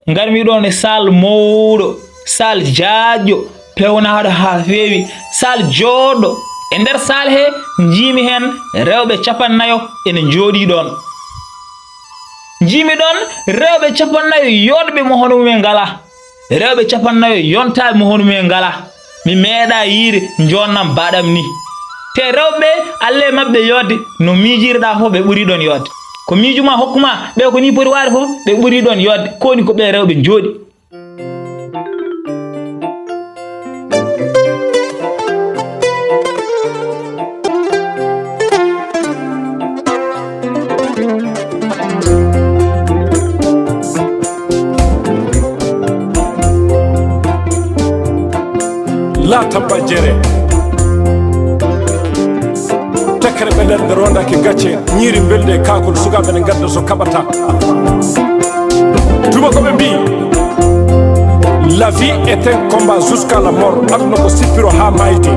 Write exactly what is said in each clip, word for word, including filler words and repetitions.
Ngarmi ɗoon e saal mawɗo, saal jaajɗo, peewnaaɗo haa feewi, saal jooɗɗo. E nder saal he, njiimi heen rewɓe capannayo ene njooɗii ɗoon. Njiimi ɗoon rewɓe capannayo yooɗɓe mo hono mumen ngalaa. Rewɓe capannayo yontaaɓe mo hono mumen ngalaa. Mi meeɗaa yiide njoonnam baɗam ni. Te rewɓe, alle maɓɓe yooɗde, no miijirɗaa fof ɓe ɓuri ɗoon yooɗde. Ko miijumaa hokkumaa, ɓe ko nii poti waade fof, ɓe ɓuri ɗoon yooɗde. Ko woni ko ɓe rewɓe njooɗi. Laatamba jere. Tekkere ɓe nder nde rondake gacce, ñiiri mbelde e kaakol, sukaaɓe ne ngadda so kaɓata. Tuma ko ɓe mbii, la vie est un combat jusqu'à la mort. Aduna ko sippiro haa maayde.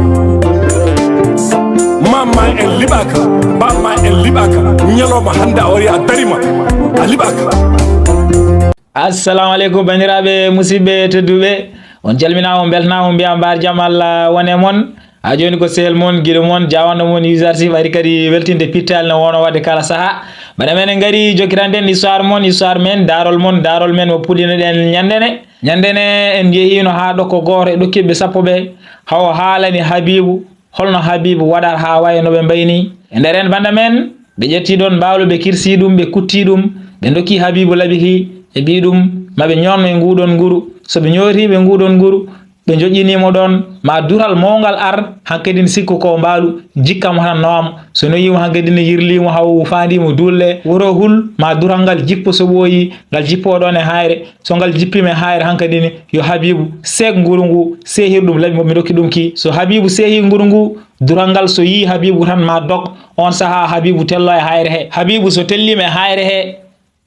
Mamma en liɓaaka, bamma en liɓaaka. Ñalawma hannde a wari a darima, a liɓaaka. Assalamu aleykum, banndiraaɓe, musidɓe tedduɓe. On calminaama, on mbeltanaama, on mbiyaa mbaar jam Allah wone mon. Haa jooni ko sehil mon, giɗo mon, jaawanɗo mon, Usage Sif ari kadi weltinde pittaali no woono waɗde kala sahaa. Bana men en ngari jokkitanɗen histoire mon, histoire men, daarol mon, daarol men mo puɗɗinoɗen ñannde ne. Ñannde ne en njehiino haa ɗokko gooto e ɗokkiiɓe sappo ɓe, haa o haalani Habiibu holno Habiibu waɗata haa wayi no ɓe mbayi nii. E nder en bannda men, ɓe ƴetti ɗoon mbaalu, ɓe kirsii ɗum, ɓe kuttii ɗum, ɓe ndokki Habiibu laɓi ki, ɓe mbii ɗum ma ɓe ñootno e nguuɗoon nguru. So ɓe ñootii ɓe nguuɗoon nguru, ɓe njoƴƴinii mo ɗoon, ma dural mawngal ar, hankadin sikku ko mbaalu, jikka mo tan nooma. So noyii mo hankadin yirlii mo haa o faandii mo duulɗe, woto hul, ma dural ngal jippo so ɓooyii, ngal jippoo ɗoon e haayre. So ngal jippiima e haayre hankadin, yo Habiibu seek nguru ngu, seehir ɗum laɓi mo ɓe ndokki ɗum ki. So Habiibu seehii nguru ngu, dural ngal so yii Habiibu tan ma dog, oon sahaa Habiibu telloo e haayre he. Habiibu so telliima e haayre he,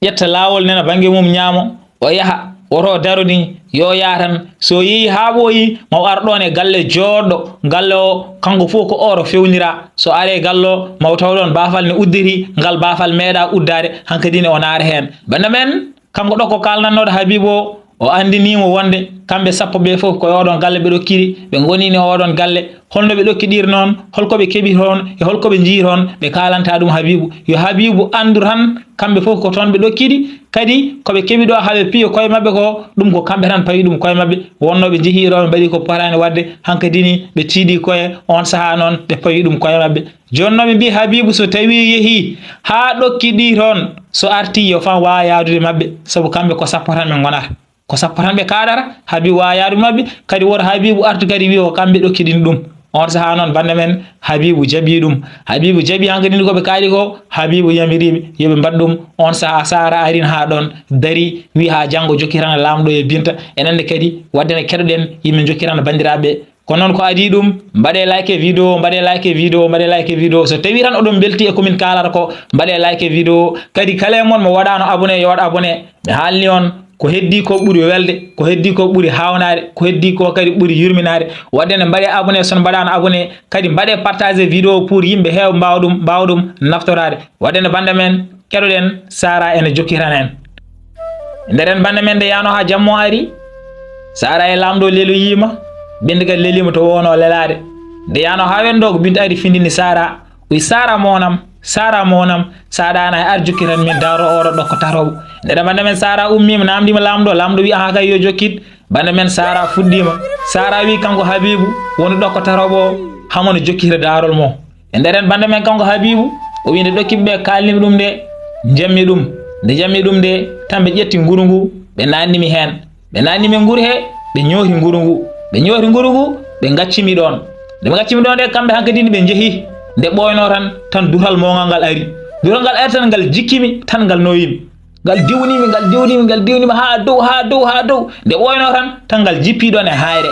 ƴetta laawol nena bannge mum ñaamo, o yaha, woto o daro nii, yo o yaha tan. So o yehii haa ɓooyi, ma o ar ɗoon e galle jooɗɗo, galle o, kanko fof ko ooro fewniraa. So aree galle o, ma o taw ɗoon baafal ne udditi, ngal baafal meeɗaa uddaade, hankadin o naata heen. Bannda men, kanko ɗo ko kaalnannooɗo Habiibu o, o anndinii mo wonde kamɓe sappo ɓe fof ko e ooɗoon galle ɓe ɗokkiɗi, ɓe ngoniino e ooɗoon galle. Holno ɓe ɗokkiɗiri noon, holko ɓe keɓi toon, e holko ɓe njiyi toon, ɓe kaalanta ɗum Habiibu. Yo Habiibu anndu tan, kamɓe fof ko toon ɓe ɗokkiɗi, kadi ko ɓe keɓi ɗo haa ɓe piya koye maɓɓe ko, ɗum ko kamɓe tan pawi ɗum koye maɓɓe. Wonnoo ɓe njehii ɗo, ɓe mbaɗi ko potaani waɗde, hankadin ɓe tiiɗi koye, oon sahaa noon ɓe pawi ɗum koye maɓɓe. Jooni noon ɓe mbii Habiibu so tawii yehii haa ɗokkiɗii toon, so artii yo fam waawa yahdude maɓɓe, sabu kamɓe ko sappo tan ɓe ngonata. Ko sappo tan ɓe kaaɗata, Habiibu waawaa yahdude maɓɓe, kadi woto Habiibu artu kadi wiya ko kamɓe ɗokkiɗini ɗum. Oon sahaa noon bannda men Habiibu jaɓii ɗum. Habiibu jaɓii hankadin ko ɓe kaali ko, Habiibu yamiriiɓe yo ɓe mbaɗ ɗum. Oon sahaa Saara arin haa ɗoon, darii, wii haa janngo jokkitana Laamɗo e Binta. Enen ne kadi waɗde ne keɗoɗen yimɓe jokkitana banndiraaɓe. Kono noon ko adii ɗum, mbaɗee like e vidéo, mbaɗee like e vidéo, mbaɗee like e vidéo. So tawii tan oɗon mbeltii e ko min kaalata ko, mbaɗee like e vidéo. Kadi kala e mon mo waɗaano abonné, yo waɗ abonné. Mi haalni on, ko heddii ko ɓuri welde, ko heddii ko ɓuri haawnaade, ko heddii ko kadi ɓuri yurminaade. Waɗde ne mbaɗee abonné, so on mbaɗaano abonné, kadi mbaɗee partagé vidéo pour yimɓe heew mbaawa ɗum, mbaawa ɗum naftoraade. Waɗde ne bannda men, keɗoɗen, Saara ene jokkitana en. Nder en bannda men nde yaano haa jammo ari, Saara e Laamɗo leloyiima, Binta kadi leliima to woono lelaade. Nde yaano haa wendo ko Binta ari findini Saara, wi Saara moonam, Saara moonam, sa ɗaana e ar jokkitan min daaro oɗo ɗokko tatoɓo. Nder en bannda men Saara ummiima, naamndiima Laamɗo, Laamɗo wi aha kay yo jokkit. Bannda men Saara fuɗɗiima. Saara wi kanko Habiibu woni ɗokko tatoɓo o, hamo no jokkita daarol mo. E nder en bannda men kanko Habiibu, o wi nde ɗokki ɓe kaalnimi ɗum nde, njammi ɗum. Nde njammi ɗum nde, tan ɓe ƴetti nguru ngu, ɓe naatnimi heen. Ɓe naatnimi nguru he, ɓe ñooti nguru ngu. Ɓe ñooti nguru ngu, ɓe ngaccimi ɗoon. Nde ɓe ngaccimi ɗoon nde, kamɓe hankadin ɓe njehi. Nde ɓooynoo tan, tan dural mawngal ngal ari. Dural ngal ari tan, ngal jikkimi, tan ngal noyimi. Ngal diwnimi, ngal diwnimi, ngal diwnimi haa dow, haa dow, haa dow. Nde ɓooynoo tan, tan ngal jippii ɗoon e haayre.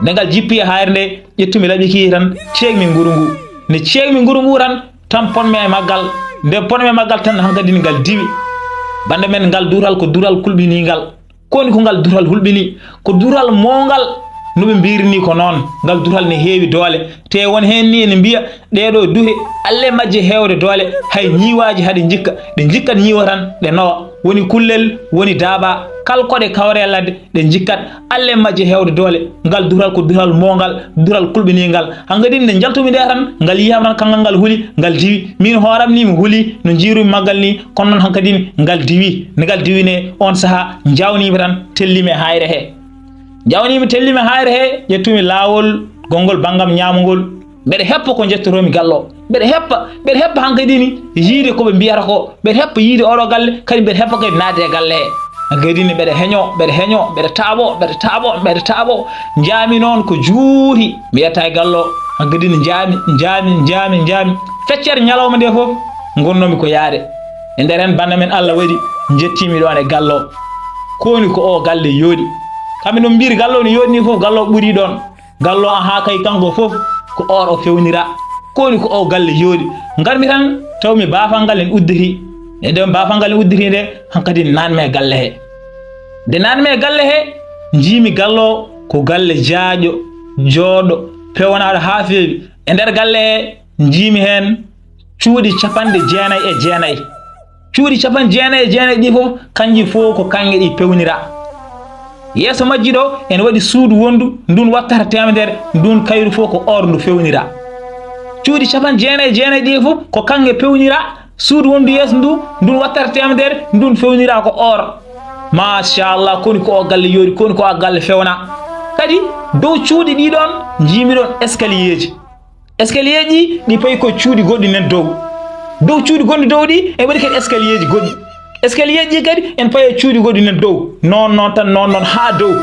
Nde ngal jippii e haayre nde, ƴettumi laɓi kii tan, ceekmi nguru ngu. Nde ceekmi nguru ngu tan, tan ponmi e maggal. Nde ponmi e maggal tan, hankadin ngal diwi. Bannda men, ngal dural ko dural kulɓiniingal. Ko woni ko ngal dural hulɓinii? Ko dural mawngal, no ɓe mbiiri nii ko noon. Ngal dural ne heewi doole. Te won heen nii ene mbiya, ɗee ɗoo duhe, alle majje heewde doole, hay ñiiwaaji haɗe njikka. Ɗe njikkat ñiiwa tan, ɗe nowa. woni kullel, woni daaba, kala koɗe kawre ladde, ɗe njikkat, alle majje heewde doole. Ngal dural ko dural mowngal, dural kulɓiniingal. Hankadi nde njaltumi nde tan, ngal yiyam tan, kanngal ngal huli, ngal diwi. Min hooram ni mi huli, no njiirumi maggal ni, kono noon hankadi ngal diwi. Nde ngal diwi ne, on sahaa, njawnimi tan, tellimi e haayre he. Njawnimi tellimi e haayre he, ƴettumi laawol, gonngol banngam ñaamungol. Mbeɗa heppa ko njettotomi gallo. Mbeɗa heppa, mbeɗa heppa hankadi ni, yiide ko ɓe mbiyata ko. Mbeɗa heppa yiide oɗo galle, kadi mbeɗa heppa kadi naatde e galle he. Hankadi ni mbeɗa heño, mbeɗa heño, mbeɗa taaɓo, mbeɗa taaɓo, mbeɗa taaɓo. Njaami noon ko juuti, mi yetta e gallo. Hankadi ni njaami, njaami, njaami, njaami. Feccere ñalawma nde fof, ngonnomi ko yaade. E nder heen bannda men Allah waɗi, njettiimi ɗoon e gallo. Ko woni ko o galle yooɗi. Kamɓe noon mbiyri gallo no yooɗi ni fof, gallo ɓuri ɗoon. Gallo ahaa kay kanko fof ko or o fewnira. Ko woni ko o galle yooɗi. Ngarmi tan tawmi baafal ngal en udditi. E nden baafal ngal en udditi nde, hankadi naatmi e galle he. Nde naatmi e galle he, njiimi gallo ko galle jaaƴo, jooɗo, pewnaaɗo haa feewi. E nder galle he, njiimi heen cuuɗi capanɗe jeenayi e jeenayi. Cuuɗi capanɗe jeenayi e jeenayi ɗi fof, kanji fof ko kaŋŋe ɗi pewnira. Yeeso majji ɗo, ene waɗi suudu wondu, ndun wattata teemedere, ndun kayru fof ko or ndu fewnira. Cuuɗi capanɗe jeenayi e jeenayi ɗi fof ko kaŋŋe pewnira, suudu wondu yeeso ndu, ndun wattata teemedere, ndun fewnira ko or. Machallah, ko woni ko o galle yooɗi, ko woni ko o galle fewna. Kadi, dow cuuɗi ɗi ɗoon, njiimi ɗoon escalierji. Escalier ji ɗi payi ko cuuɗi goɗɗi nen dow. Dow cuuɗi gonɗi dow ɗi, en waɗi kadi escalier ji goɗɗi. Escalier ji kadi, en payi e cuuɗi goɗɗi nen dow. Noon, noon tan, noon, noon, haa dow.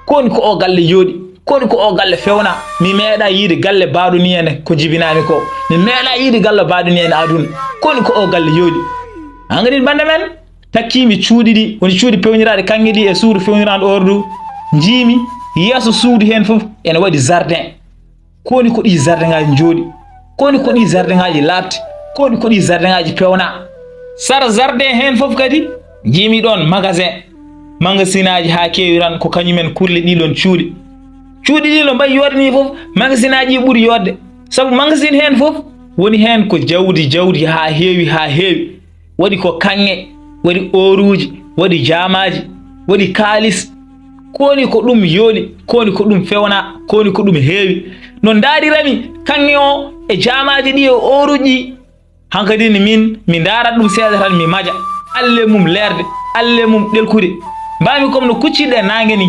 Ko woni ko o galle yooɗi. Ko woni ko o galle fewna. Mi meeɗa yiide galle baaɗo ni ene ko jibinaami ko. Mi meeɗa yiide galle baaɗo ni ene aduna. Ko woni ko o galle yooɗi. Hankadi bannda men, takkiimi cuuɗi ɗi, woni cuuɗi pewniraaɗi kaŋŋe ɗi e suudu fewniraandu ordu. Njiimi yeeso suudu heen fof ene waɗi jardin. Ko woni ko ɗi jardin ŋaaji njooɗi? Ko woni ko ɗi jardin ŋaaji laaɓti? Ko woni ko ɗi jardin ŋaaji pewna? Sara jardin heen fof kadi, njiimi ɗoon magasin. Magasinaaji haa keewi tan, ko kañumen kurli ɗii ɗoon cuuɗi. Cuuɗi ɗii no mbayi yooɗde nii fof, magasinaaji ɗii ɓuri yooɗde. Sabu magasin heen fof, woni heen ko jawdi, jawdi haa heewi, haa heewi. Waɗi ko kaŋŋe, waɗi ooruuji, waɗi jaamaaji, waɗi kaalis. Ko woni ko ɗum yooɗi, ko woni ko ɗum fewna, ko woni ko ɗum heewi. No ndaarirami kaŋŋe o e jaamaaji ɗi e ooruuji ɗi, hankadi ni min, mi ndaarat ɗum seeɗa tan, mi maja. Alle mum leerde, alle mum ɗelkude. Mbaami comme no kuccirɗe naange ni.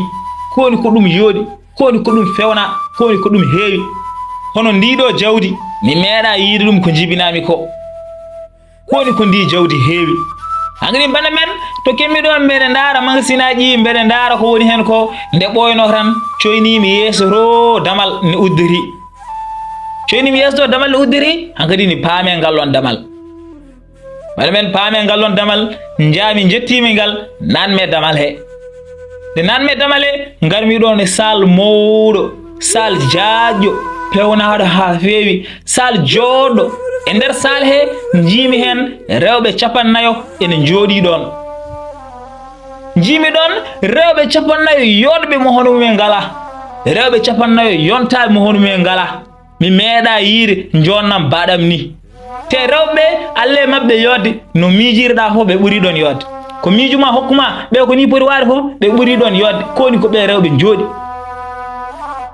Ko woni ko ɗum yooɗi, ko woni ko ɗum fewna, ko woni ko ɗum heewi. Hono ndii ɗoo jawdi, mi meeɗaa yiide ɗum ko njibinaami ko. Ko woni ko ndii jawdi heewi? Hankadi bana men, to kemmi ɗoon, mbeɗe ndaara magasinaaji, mbeɗe ndaara ko woni heen ko, nde ɓooynoo tan, coyniimi yeeso to damal ne udditi. Coyniimi yeeso to damal ne udditi, hankadi ni paamee ngal ɗoon damal. Bana men, paamee ngal ɗoon damal, njaami njettiimi ngal, naatmi e damal he. Nde naatmi e damal he, ngarmi ɗoon e saal mawɗo, saal jaajɗo, pewnaaɗo haa feewi, saal jooɗɗo. E nder saal he, njiimi heen rewɓe capanɗe nayo ene njooɗii ɗoon. Njiimi ɗoon rewɓe capanɗe nayo yooɗɓe mo hono mumen ngalaa. Rewɓe capanɗe nayo yontaaɓe mo hono mumen ngalaa. Mi meeɗaa yiide njoonnam baɗam ni. Te rewɓe, alle maɓɓe yooɗde, no miijirɗaa fof, ɓe ɓuri ɗoon yooɗde. Ko miijumaa hokkumaa, ɓe ko nii poti waade fof, ɓe ɓuri ɗoon yooɗde. Ko woni ko ɓe rewɓe njooɗi.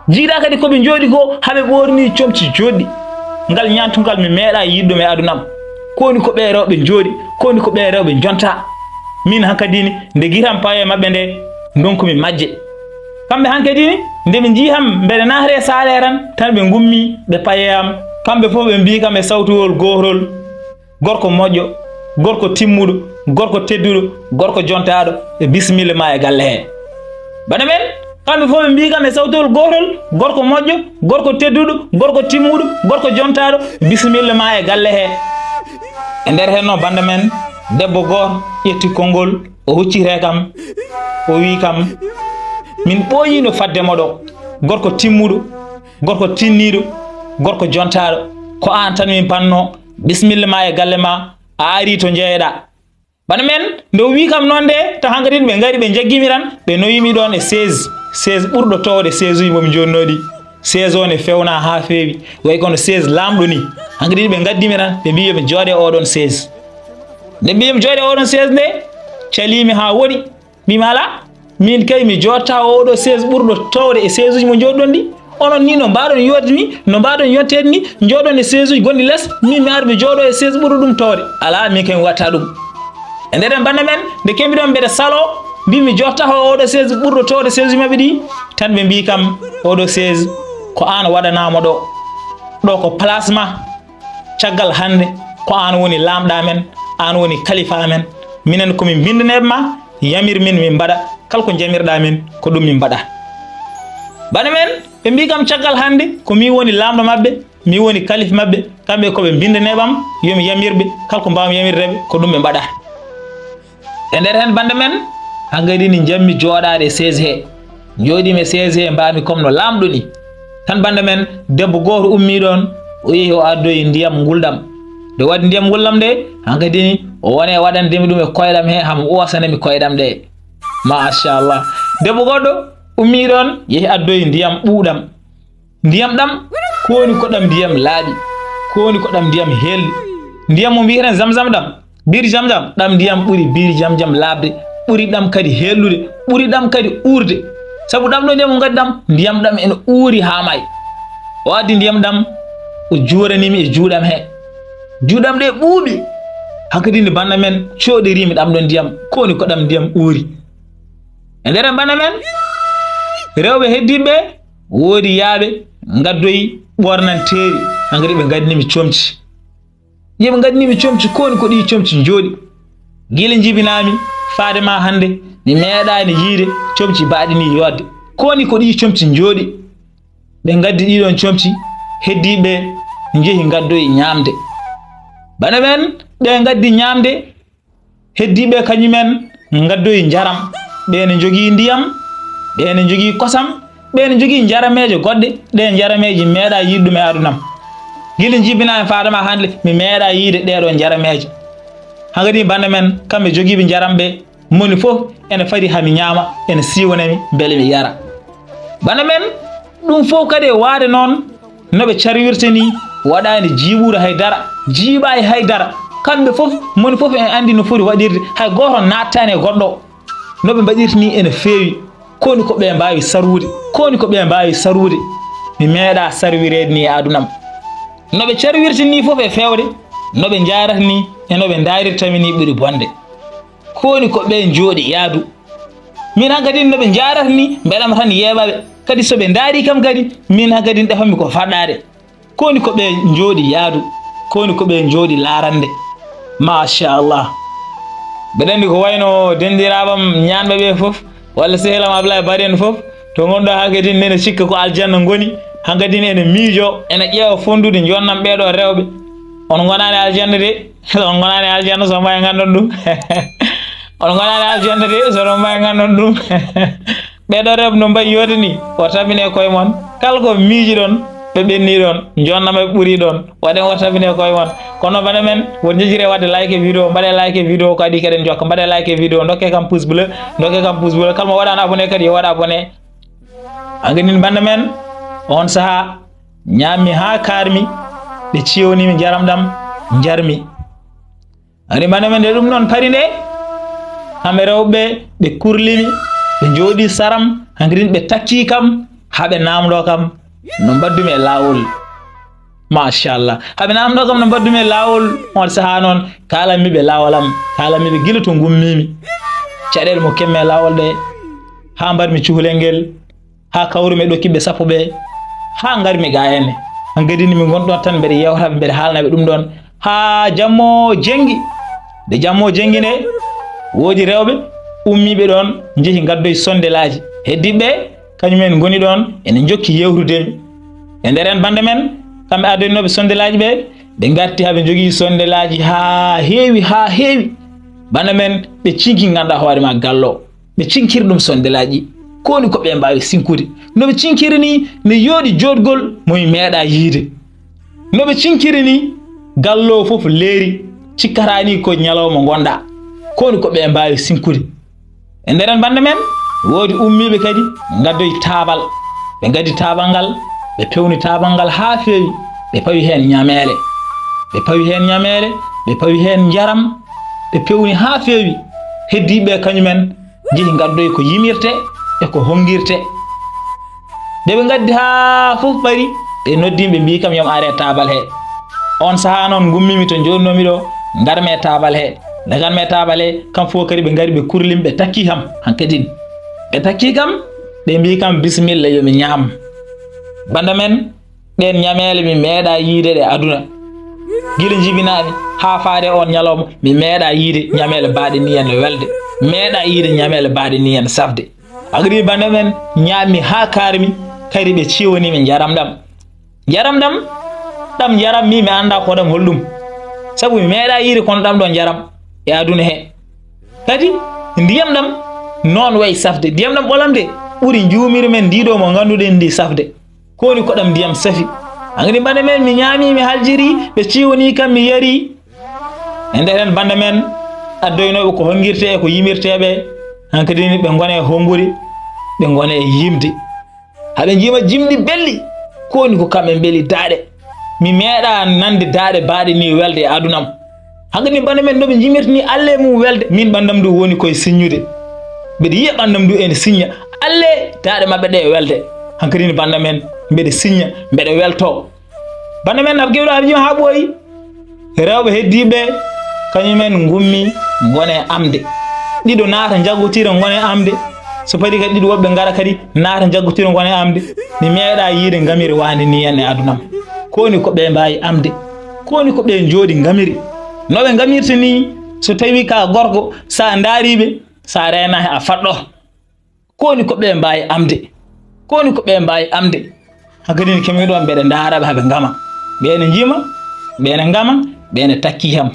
Njiiɗaa kadi ko ɓe njooɗi ko, haa ɓe ɓoornii comci jooɗɗi. Ngal ñaantungal mi meeɗaa yiide ɗum e aduna am. Ko woni ko ɓe rewɓe njooɗi, ko woni ko ɓe rewɓe njontaa. Min hankadi ni, nde ngiiram paye maɓɓe nde, ndonkumi majje. Kamɓe hankadi ni, nde ɓe njii ham mbeɗe naatde e saal he tan, tan ɓe ngummii, ɓe paye am. Kamɓe fof ɓe mbii kam e sawtuwol gootol, "Gorko moƴƴo, gorko timmuɗo, gorko tedduɗo, gorko jontaaɗo, e bisimilla ma e galle he." Bana men, kamɓe fof ɓe mbii kam e sawtuwol gootol, "Gorko moƴƴo, gorko tedduɗo, gorko timmuɗo, gorko jontaaɗo, bisimilla ma e galle he." E nder heen noon, bannda men, debbo gooto ƴetti konngol, o hucciti e kam, o wii kam, "Min ɓooyiino fadde moɗo, gorko timmuɗo, gorko tinniiɗo, gorko jontaaɗo, ko aan tan min pannoo, bisimilla ma e galle ma, a arii to njeyeɗaa." Bana men, nde o wii kam noon nde, taw hankadi ɓe ngari, ɓe njaggimi tan, ɓe nawimi ɗoon e chaise, chaise ɓurɗo toowde chaise uji mbomi jonnooɗi. Chaise o ne fewna haa feewi, wayi kono chaise laamɗo ni. Hankadi ɓe ngaddimi tan, ɓe mbii yo mi jooɗe oɗon chaise. Nde mbii mi jooɗe oɗon chaise nde, Caliimi haa woɗi. Mbiimi, "Alaa, miin kay mi jooɗtaa oo ɗoo sees ɓurɗo toowde e seesuuji mo njooɗɗon ɗi. Onon nii no mbaaɗon yooɗde mi, no mbaaɗon yonteede ni, njooɗon e seesuuji gonɗi les, miin mi ara mi jooɗoo e sees ɓurɗo ɗum toowde. Alaa, miin kay mi waɗataa ɗum." E nder en bannda men, nde kembiɗon mbeɗa saloo, mbiimi, "Mi jooɗtaa oo ɗoo sees ɓurɗo toowde seesuuji maɓɓe ɗi." Tan ɓe mbii kam, "Oo ɗoo sees ko aan waɗanaa mo ɗoo. Ɗoo ko place ma." Caggal hannde, ko aan woni laamɗo amen, aan woni kalifa amen. Minen ko min mbinndaneeɓe ma, yamir min, min mbaɗa. Kala ko njamirɗaa min, ko ɗum min mbaɗa. Bana men, ɓe mbii kam caggal hannde, ko min woni laamɗo maɓɓe, min woni kalif maɓɓe. Kamɓe ko ɓe mbinndaneeɓe am, yo mi yamir ɓe, kala ko mbaawmi yamirde ɓe, ko ɗum ɓe mbaɗa. E nder heen bannda men, hankadi ni njammi jooɗaade e sees he. Njooɗiimi e sees he, mbaami comme no laamɗo ni. Tan bannda men, debbo gooto ummii ɗoon, o yehi o addoyi ndiyam ngulɗam. Nde o addi ndiyam ngulɗam nde, hankadi ni o woni e waɗande mi ɗum e koyɗam he, hamo uwasana mi koyɗam ɗe. Machallah. Debbo goɗɗo ummii ɗoon, yehi addoyi ndiyam ɓuuɗam. Ndiyam ɗam, ko woni ko ɗam ndiyam laaɓi, ko woni ko ɗam ndiyam helɗi. Ndiyam mo mbiyeten zamzam ɗam, biir zamzam, ɗam ndiyam ɓuri biir zamzam laaɓde, ɓuri ɗam kadi helɗude, ɓuri ɗam kadi uurde. Sabu ɗam ɗo ndiyam mo ngaddi ɗam, ndiyam ɗam ene uuri haa maayi. O addi ndiyam ɗam, o juuranii mi e juuɗam he. Juuɗam ɗe ɓuuɓi. Hankadi nde bannda men cooɗiriimi ɗam ɗo ndiyam, ko woni ko ɗam ndiyam uuri. E nder en bannda men, rewɓe heddiiɓe, woodi yaaɓe ngaddoyi ɓoornanteeri, hankadi ɓe ngaddini mi comci. Yo ɓe ngaddini mi comci, ko woni ko ɗii comci njooɗi. Gila njibinaami, faade ma hannde, mi meeɗaani yiide comci baaɗi nii yooɗde. Ko woni ko ɗii comci njooɗi. Ɓe ngaddi ɗii ɗoon comci, heddiiɓe njehi ngaddoyi ñaamde. Bana men, ɓe ngaddi ñaamde, heddiiɓe kañumen ngaddoyi njaram. Ɓee ne njogii ndiyam, ɓee ne njogii kosam, ɓee ne njogii njarameeje goɗɗe. Ɗee njarameeje meeɗaa yiide ɗum e aduna am. Gila njibinaami faade ma hannde, mi meeɗaa yiide ɗee ɗoo njarameeje. Hankadi bana men, kamɓe jogiiɓe njaram ɓe, moni fof ene fadi haa mi ñaama, ene siiwna mi, mbele mi yara. Bana men, ɗum fof kadi e waade noon, no ɓe carwirta nii, waɗaani jiiɓude hay dara, jiiɓaani hay dara. Kamɓe fof, moni fof ene anndi no foti waɗirde, hay gooto nattaani e goɗɗo. No ɓe mbaɗirta nii ene feewi, ko woni ko ɓe mbaawi sarwude, ko woni ko ɓe mbaawi sarwude. Mi meeɗaa sarwireede nii e aduna am. No ɓe carwirta nii fof e feewde, no ɓe njaarata nii e no ɓe ndaarirta mi nii ɓuri bonde. Ko woni ko ɓe njooɗi yaadu. Min hankadi no ɓe njaarata nii, mbeɗa ma tan yeeɓa ɓe. Kadi so ɓe ndaarii kam kadi, min hankadi ɗefan mi ko faɗɗaade. Ko woni ko ɓe njooɗi yaadu, ko woni ko ɓe njooɗi laarande. Machallah. Mbeɗa anndi ko wayno denndiraaɓam ñaanɓe ɓe fof, walla sehil am Ablaye Bari en fof, to ngonɗo hankadi nene sikka ko aljanna ngoni, hankadi ene miijo, ene ƴeewa fonndude jonnam ɓee ɗoo rewɓe. On ngonaani aljanna de, on ngonaani aljanna so mbawi nganndon ɗum. On ngonaani aljanna de, so on mbawi nganndon ɗum. Ɓee ɗoo rewɓe no mbayi yooɗde nii, o tabine koye mon. Kala ko miijiɗon, ɓe ɓenni ɗoon, jonnam ɓe ɓuri ɗoon. Waɗen o tabine koye mon. Kono bana men, won njejire waɗde like e vidéo, mbaɗe like e vidéo ko adii keɗen jokka, mbaɗe like e vidéo, ndokke kam pouce bleu, ndokke kam pouce bleu. Kala mo waɗaano abonné kadi, yo waɗ abonné. Hankadi bana men, on sahaa, ñaammi haa kaarmi, ɓe ciiwnii mi njaram ɗam, njarmi. Hankadi bana men nde ɗum noon pari nde, kamɓe rewɓe ɓe kurlimi, ɓe njooɗi saram, hankadi ɓe takkii kam, haa ɓe naamndoo kam no mbaɗdumi e laawol. Machallah. Haa ɓe naamndoo kam no mbaɗdumi e laawol, on sahaa noon, kaalanmi ɓe laawol am, kaalanmi ɓe gila to ngummiimi. Caɗeele mo kemmi e laawol ɗe, haa mbaɗmi cukalel ngel, haa kawrumi e ɗokkiiɓe sappo ɓe, haa ngarmi ga henne. Hankadi ni mi ngon ɗoon tan mbeɗa yeewta ɓe, mbeɗa haalna ɓe ɗum ɗoon, haa jamma o jenngi. Nde jamma o jenngi nde, woodi rewɓe ummiiɓe ɗoon, njehi ngaddoyi sondelaaji. Heddiiɓe ɓe, kañum en ngoni ɗoon, ene njokki yeewtude mi. E nder en bannda men, kamɓe addinooɓe sondelaaji ɓe, ɓe ngarti haa ɓe njogii sondelaaji haa heewi, haa heewi. Bannda men, ɓe cinki ngannduɗaa hoore ma gallo. Ɓe cinkiri ɗum sondelaaji. Ko woni ko ɓe mbaawi sinkude? No ɓe cinkiri nii, ne yooɗi jooɗgol mo mi meeɗaa yiide. No ɓe cinkiri nii, gallo fof leeri, cikkataa nii ko ñalawma ngonɗaa. Ko woni ko ɓe mbaawi sinkude? E nder en bannda men, woodi ummiiɓe kadi ngaddoyi taabal. Ɓe ngaddi taabal ngal, ɓe pewni taabal ngal haa feewi, ɓe pawi heen ñameele. Ɓe pawi heen ñameele, ɓe pawi heen njaram, ɓe pewni haa feewi. Heddiiɓe ɓe kañumen njehi ngaddoyi ko yimirte e ko honngirte. Nde ɓe ngaddi haa fof ɓari, ɓe noddi mi, ɓe mbii kam yo mi ar e taabal he. Oon sahaa noon ngummii mi to njoɗnoo-mi ɗo, ngar-mi e taabal he. Nde ngar-mi e taabal he, kam fof kadi ɓe ngari ɓe kurli mi, ɓe takkii kam hankadin. Ɓe takkii kam, ɓe mbii kam bisimilla yo mi ñaam. Bannda men, ɗeen ñameele mi meeɗaa yiyde ɗe aduna. Gila njibinaa-mi haa faade oon ñalawma, mi meeɗaa yiyde ñameele baaɗe nii en welde, meeɗaa yiyde ñameele baaɗe nii en safde. Hankadi bannda men, ñaam-mi haa kaar-mi, kadi ɓe ciwanii mi njaram ɗam. Njaram ɗam, ɗam njaram mi, mi anndaa ko ɗam holɗum. Sabu mi meeɗaa yiyde kono ɗam ɗo njaram e aduna he. Kadi ndiyam ɗam noon wayi safde. Ndiyam ɗam ɓolam de ɓuri njuumiri men ndii ɗo mo ngannduɗen ndi safde. Ko woni ko ɗam ndiyam safi. Hankadi bannda men, mi ñaamii, mi haljirii, ɓe ciwanii kam, mi yarii. E nder heen bannda men, addoynooɓe ko honngirtee e ko yimirtee ɓe, hankadi ni ɓe ngone e honngude, ɓe ngone e yimde. Haa ɓe njiima jimɗi belɗi, ko woni ko kam en mbeli daaɗe. Mi meeɗaa nande daaɗe baaɗe nii welde e aduna am. Hankadi bannda men, no ɓe njimirta nii alle mum welde, min ɓanndam ndu woni koye siññude. Mbeɗa yiya ɓanndam ndu ene siñña, alle daaɗe maɓɓe ɗe welde. Hankadi ni bannda men, mbeɗa siñña, mbeɗa weltoo. Bannda men, aɓe keɓi ɗo, aɓe njiima haa ɓooyi. Rewɓe heddiiɓe, kañumen ngummi ngone e amde. Ɗiɗo naata njaggotira ngone e amde. So parii kadi ɗiɗo woɓɓe ngara kadi naata njaggotira ngone e amde. Mi meeɗaa yiyde ngamiri waande nii en e aduna am. Ko woni ko ɓe mbaawi amde? Ko woni ko ɓe njooɗi ngamiri? No ɓe ngamirta nii, so tawii ka gorko, so a ndaarii ɓe, so a reenaaki a faɗɗo. Ko woni ko ɓe mbaawi amde? Ko woni ko ɓe mbaawi amde? Hankadi ne kemi ɗoon mbeɗa ndaara ɓe haa ɓe ngama. Ɓe ene njiima, ɓe ene ngama, ɓe ene takkii kam.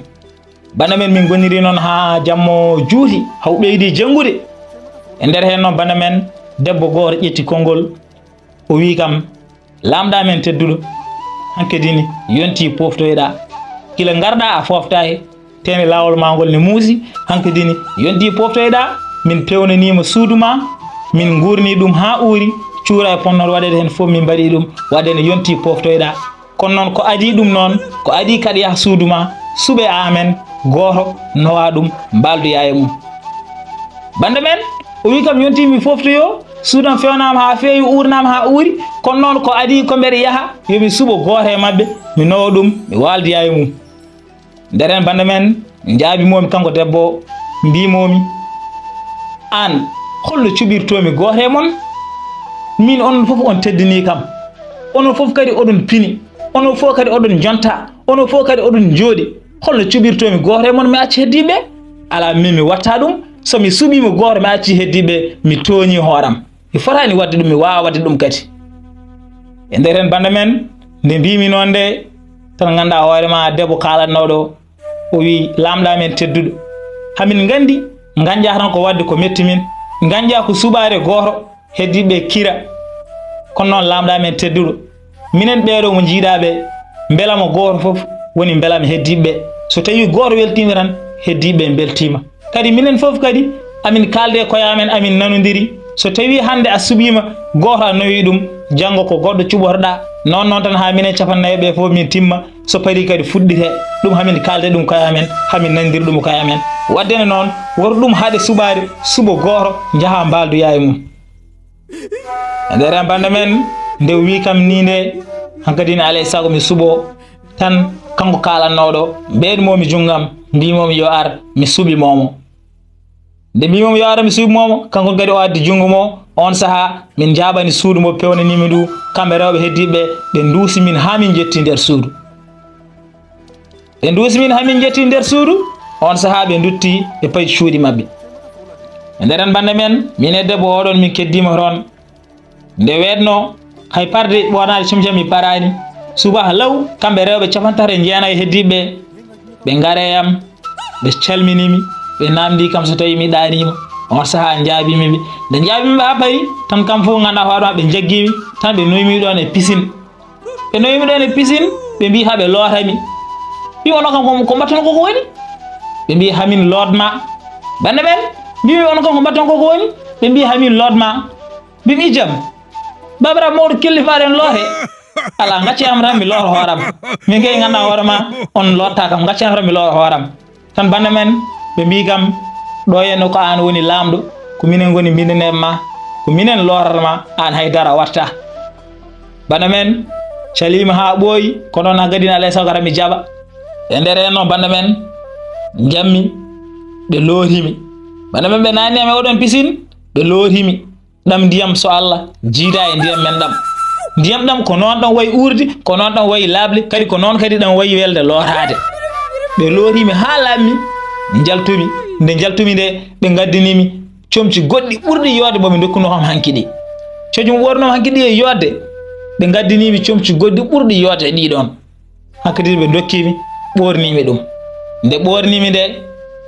Bannda men, min ngonniri noon haa jammo juuti, haw ɓeydi janngude. E nder heen noon, bannda men, debbo gooto ƴetti konngol, o wii kam, "Laamɗo amen tedduɗo, hankadi ni yontii poftoyɗaa. Gila ngarɗaa a foftaaki, tee ne laawol maa ngol ne muusi, hankadi ni yontii poftoyɗaa, min peewnaniima suudu maa, min nguurni ɗum haa uuri, cuura e ponnoor waɗeede heen fof min mbaɗii ɗum, waɗde ne yontii poftoyɗaa. Kono noon ko adii ɗum noon, ko adii kaɗa yaha suudu maa, suɓee amen gooto, nowaa ɗum, mbaaldoyaa e mum." Bannda men, o wii kam yontii mi foftoyoo, suudu am fewnaama haa feewi, uurnaama haa uuri, kono noon ko adii ko mbeɗa yaha, yo mi suɓo gooto e maɓɓe, mi nowa ɗum, mi waaldoyaa e mum. Nder heen bannda men, njaabii-mi kanko debbo o, mbii-mi, "Aan, holno cuɓirtoo-mi gooto e mon? Miin onon fof on teddinii kam. Onon fof kadi oɗon pini. Onon fof kadi oɗon njonta. Onon fof kadi oɗon njooɗi. Holno cuɓirtoo-mi gooto e mon mi acca heddiiɓe? Alaa, miin mi waɗtaa ɗum. So mi suɓiima gooto mi acci heddiiɓe, mi tooñii hoore am. Mi fotaani waɗde ɗum, mi waawaa waɗde ɗum kadi." E nder heen bannda men, nde mbii-mi noon nde, tan nganndaa hoore maa debbo kaalatnooɗo, o wii, "Laamɗo amen tedduɗo, hamin nganndi, ngannjaa tan ko waɗde ko metti min, ngannjaa ko suɓaade gooto, heddiiɓe kira. Kono noon Laamɗo amen tedduɗo, minen ɓeeɗo mo njiiɗaa ɓe, mbelamo gooto fof woni mbelami heddiiɓe ɓe. So tawii gooto weltiima tan, heddiiɓe ɓe mbeltiima. Kadi minen fof kadi, amin kaalde koye amen, amin nanondiri. So tawii hannde a suɓiima gooto a nowii ɗum, janngo ko goɗɗo cuɓotoɗaa. Noon noon tan haa minen capannayɓe ɓe fof min timma. So parii kadi fuɗɗitee, ɗum hamin kaalde ɗum koye amen, hamin nanondiri ɗum koye amen. Waɗde ne noon, woto ɗum haɗe suɓaade, suɓo gooto, njahaa mbaaldoyaa e mum." E nder heen bannda men, nde o wii kam nii nde, hankadi ne alaa e sago mi suɓoo tan kanko kaalatnooɗo, mbeeɗ-moo-mi junngo am, mbii-moo-mi yo ar, mi suɓi-moo-mo. Nde mbii-moo-mi yo ar, mi suɓi-moo-mo, kanko kadi o addi junngo mo, oon sahaa min njaaɓani suudu mo peewnanii-mi ndu, kamɓe rewɓe heddiiɓe ɓe, ɓe nduusi min haa min njettii nder suudu. Ɓe nduusi min haa min njettii nder suudu, oon sahaa ɓe nduttii, ɓe payi cuuɗi maɓɓe. E nder heen bannda men, min e debbo oɗon min keddiima toon. Nde weetnoo, hay parde ɓoonaade comcam mi paraani. Subaka law, kamɓe rewɓe cappanɗe tati e jeenayi heddiiɓe ɓe, ɓe ngari e am, ɓe calminii mi, ɓe naamndii kam so tawii mi ɗaaniima. Oon sahaa njaabii-mi ɓe. Nde njaabii-mi ɓe haa payi, tan kam fof nganndaa hoore maa ɓe njaggii mi, tan ɓe nowi mi ɗoon e pisin. Ɓe nowi mi ɗoon e pisin, ɓe mbii haa ɓe loota mi. Mbii onon kam ko, ko mbaɗton ko ko woni? Ɓe mbii hamin loot maa. Bannda men, mbii mi onon kam ko mbaɗton ko ko woni? Ɓe mbii hamin loot maa. Mbii mi ijam. Babiraɓe mawɗo kellifaare en loote. Alaa, ngacce am tan mi loota hoore am. Min kay nganndaa hoore maa, on loottaa kam, ngacce am tan mi loota hoore am. Tan bannda men, ɓe mbii kam, Ɗo henno ko aan woni laamɗo, ko minen ngoni mbindaneeɓe ma, ko minen loorata ma, aan hay dara a waɗataa. Bana men, caliima haa ɓooyi, ko noon haa gadin alaa e sago hara mi jaɓa. E nder heen noon, bana men, njammi, ɓe lootimi. Bana men, ɓe naatni am e oɗon pisin, ɓe lootimi. Ɗam ndiyam so Allah jiida e ndiyam men ɗam. Ndiyam ɗam ko noon ɗam wayi uurdi, ko noon ɗam wayi laaɓli, kadi ko noon kadi ɗam wayi welde lootaade. Ɓe lootimi haa laaɓmi, njaltumi. Nde njaltumi nde, ɓe ngaddinimi comci goɗɗi ɓurɗi yooɗde mo ɓe ndokkunoo kam hanki ɗi. Comci mo ɓoornoo hanki ɗi e yooɗde, ɓe ngaddinimi comci goɗɗi ɓurɗi yooɗde e ɗii ɗoon. Hankkadi ɓe ndokkimi, ɓoornimi ɗum. Nde ɓoornimi nde,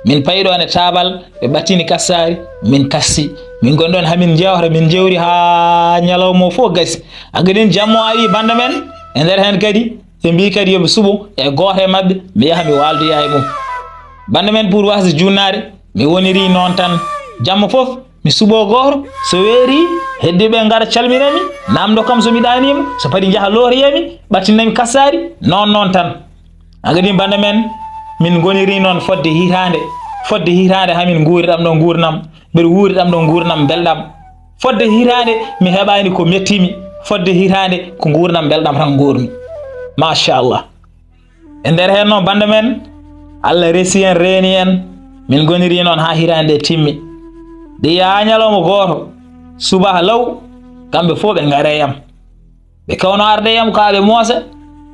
min payi ɗoon e taabal, ɓe ɓattini kassaari, min kassi. Min ngoni ɗoon haa min njewta, min njewti haa ñalawma o fof gasi. Hankkadi jamma o ari bannda men, e nder heen kadi, ɓe mbii kadi yo mi suɓo e gooto e maɓɓe, mi yaha mi waaldoya e mum. Bannda men pour wasde juutnaade, mi woniri noon tan. Jamma fof, mi suɓoo gooto, so weerii, heddiiɓe ngara calmina mi, naamndo kam so mi ɗaaniima, so padi njaha lootoya mi, ɓattina mi kassaari, noon noon tan. Hankkadi bannda men, min ngoniri noon fodde hitaande, fodde hitaande haa min nguuri ɗam ɗo nguurnam, mbeɗa wuuri ɗam ɗo nguurnam mbelɗam. Fodde hitaande mi heɓaani ko metti mi, fodde hitaande ko nguurnam mbelɗam tan nguurmi. Machallah. E nder heen noon, bannda men, Allah resi en, reeni en, min ngoniri noon haa hitaande nde timmi. Nde yaha ñalawma gooto, subaka law, kamɓe fof ɓe ngari e am. Ɓe kawno arde e am ko aɓe moosa,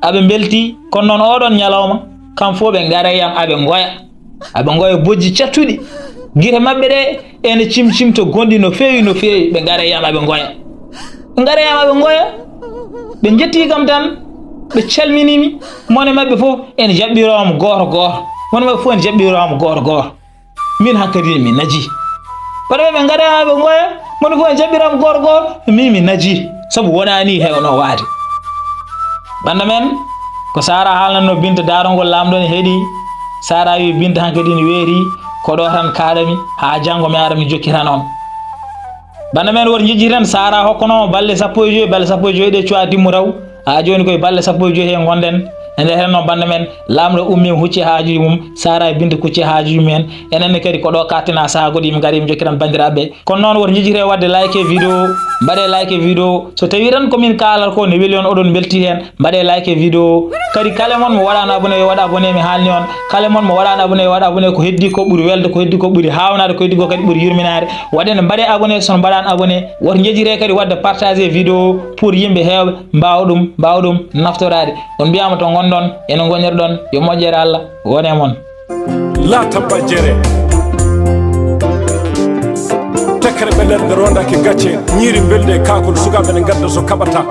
aɓe mbeltii, kono noon oo ɗoon ñalawma, kam fof ɓe ngari e am, aɓe ngoya. Aɓe ngoya bojji cattuɗi. Gite maɓɓe ɗe ene cimcimto gonɗi no feewi, no feewi, ɓe ngari e am, aɓe ngoya. Ɓe ngari e am, aɓe ngoya. Ɓe njettii kam tan, ɓe calminii mi. Mone maɓɓe fof ene jaɓɓiroo am gooto gooto. Mone maɓɓe fof ene jaɓɓiroo am gooto gooto. Min hankkadi mi naji. Kono ɓe ngari e am, ɓe ngoya. Mone fof ene jaɓɓira am gooto gooto. Min mi naji. Sabu wonaa nii heewnoo waade. Bannda men, ko Sara haalnatnoo Binta, daarol ngol laamɗo ne heɗii. Sara wi Binta hankkadi ne weerii, ko ɗo tan kaaɗa mi, haa janngo mi ara mi jokkitan on. Bannda men, woto njejjiten, Sara hokkunoo balɗe sappo e joy, balɗe sappo e joy ɗe cuwaa timmu taw. Haa jooni koye balɗe sappo e joy he ngonɗen. E nder heen noon, bannda men, laamɗo ummii hucci haajuuji mum, Sara e Binta kucci haajuuji mumen. Enen ne kadi ko ɗo kaaɗten haa sahaa goɗɗo yimɓe ngari, mi jokkitan banndiraaɓe. Kono noon, woto njejjite waɗde like e vidéo, mbaɗee like e vidéo. So tawii tan ko min kaalata ko ne weli on, oɗon mbeltii heen, mbaɗee like e vidéo. Kadi kala mon mo waɗaano abonné, yo waɗ abonné, mi haalni on. Kala mon mo waɗaano abonné, yo waɗ abonné, ko heddii ko ɓuri welde, ko heddii ko ɓuri haawnaade, ko heddii ko kadi ɓuri yurminaade. Waɗde ne mbaɗee abonné, so on mbaɗaano abonné, woto njejjite kadi waɗde partagé vidéo pour yimɓe heewɓe mbaawa ɗum, mbaawa ɗum naftoraade. On mbiyaama to ngonɗon, ene ngonirɗon, yo moƴƴere Allah wone mon. Laata bajjere. Tekkere ɓe nder nde rondake gacce, ñiiri mbeldi e kaakol, sukaaɓe ne ngadda so kaɓata.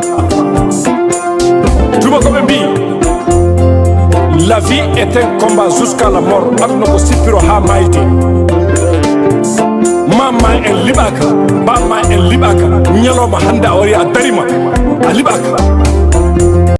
Tuma ko ɓe mbii, la vie est un combat jusqu'à la mort. Aduna ko sippiro haa maayde. Maam ma en liɓaaka, baaba ma en liɓaaka. Ñalawma hannde a wari a darima, a liɓaaka.